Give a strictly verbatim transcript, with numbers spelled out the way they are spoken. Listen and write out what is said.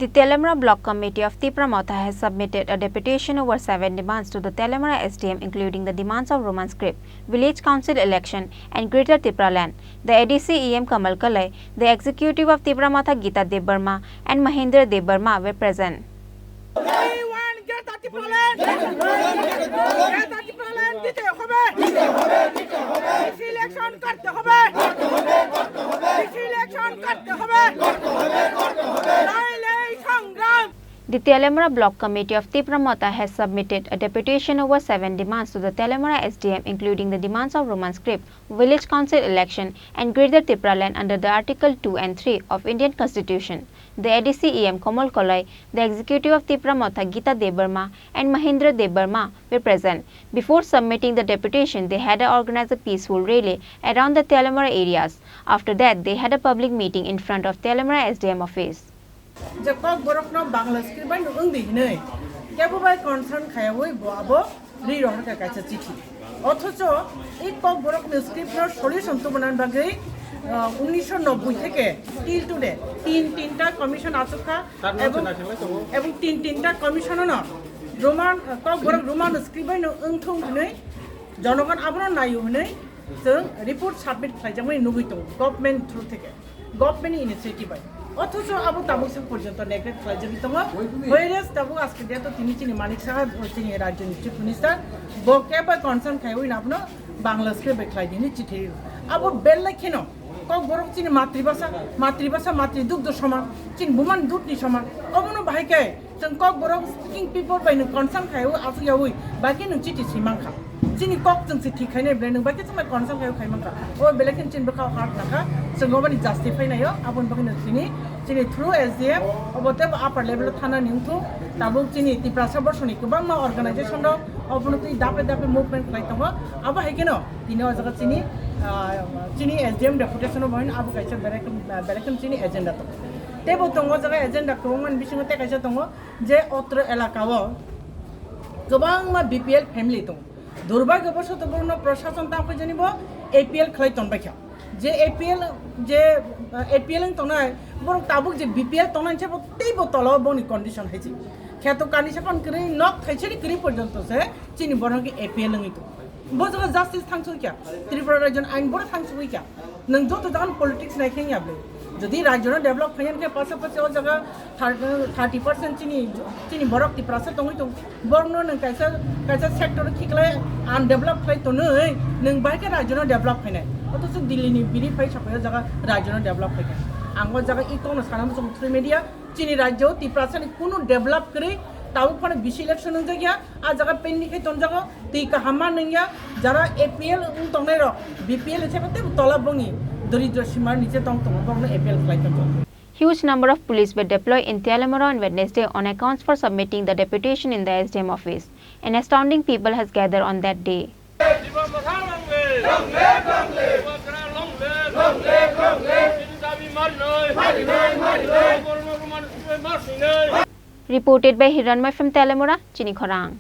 The Teliamura Block Committee of Tipra Motha has submitted a deputation over seven demands to the Teliamura S D M, including the demands of Roman script, village council election, and Greater Tipraland. The A D C E M Kamal Kalai, the executive of Tipra Motha Gita Debbarma, and Mahendra Debbarma were present. We want Greater Tipraland. Greater Tipraland দিতে হবে। DC election করতে হবে। DC election করতে হবে। নইলে এই সংগ্রাম। The Teliamura Block Committee of Tipra Motha has submitted a deputation over seven demands to the Teliamura S D M, including the demands of Roman script, village council election, and Greater Tipraland under the Article two and three of Indian Constitution. The A D C E M Kamal Kalai, the executive of Tipra Motha Gita Debbarma, and Mahendra Debbarma were present. Before submitting the deputation, they had organized a peaceful rally around the Teliamura areas. After that, they had a public meeting in front of Teliamura S D M office. Je Kokborok no Bangla script bai no wng di hinwi kebo bai concern khaiwi bo abo ri rohor kha kaisa chithi. Othocho ei Kokborok ni script no solution tubuna bagwi, ah, unisho nobboi theke till today tin tinta commission achuk kha. Ebong, ebong tin tinta commission no Roman, ah, Kokborok Roman script bai no wng thung hinwi jonogon abono naio hinwi chwng report submit khlaijakmani nugwi tongo government through theke. Government ni initiative bai. Othocho abo tabuk sak porjonto neglect khlaijagwi tongo. Whereas tabuk aske dia to tini chini Manik Saha, chini rajyo ni chief minister, bo kebo concern khaiwi abono Bangla script bai khlai dini chithi. Abo belai kheno Kokborok chini matribhasha, matribhasha matridugdho soman, chini bumani dudni soman. Obono bahai khe Chwng Kokborok speaking people bai nwng concern khaiwi aswk yawi bai khe nwng chithi swi mankha. Chini kok chwng se thik khainai belai nwng bai khe chwng bai concern khaiwi khai mankha. O belai khe chini bwkhao hurt nangkha. Chwng oboni justify naio, aboni bagwi no chini, chini through S D M, obo tei upper level o thana ni wngthung. Tabuk chini Tiprasa borsoni kwbangma organization rok obono twi dape dape movement khlai tongo. Abo hai kheno tini o jaga chini, ah, chini S D M deputation o bo hino abo kaisa belai khe, belai khe chini agenda tongo. Teibo tongo o jaga agenda kwbangmani bisingo tei kaisa tongo je otro elaka o kwbangma B P L family tongo. Durbhagyo bosoto borokno prashason tamo jani bo A P L khlai tonbaikha. Je A P L, je, uh, A P L wng tongnai, borok tabuk je B P L tongnai se bo teibo tola o boni condition hai se. Kheto kani sapan kwrwi nok thaisani kwrwi porjonto se chini borok A P L wngwi tongo. Bo jaga justice thang soi kya? Tripura rajyon ain boro thang soi kya? Nwng joto jagan politics nai khe ya ble. Jodi rajyo no develop khayan khe pasapasi o jaga thirty percent chini, chini borok Tiprasa tongwi tong. Borok no nwng kaisa, kaisa sector khiklai undevelop khlai tonwi nwng bai khe rajyo no develop khainai. Othocho Delhi ni biri phai sapai o jaga rajyo no develop khaikha. Ang o jaga i kono sana muchung through media chini rajyo Tiprasa ni kunu develop kwrwi tabuk phano bisi election wngjak ya. A jaga pending khe tonjago, twi kaham ma nungya, jara A P L wng tongnai rok, B P L se tei tola bongni doridro sima niche tong tongo, bongno A P L khlai tongo. Huge number of police were deployed in Teliamura on Wednesday on accounts for submitting the deputation in the S D M office. An astounding people has gathered on that day. Reported by Hiranmai from Teliamura, Chini Khorang.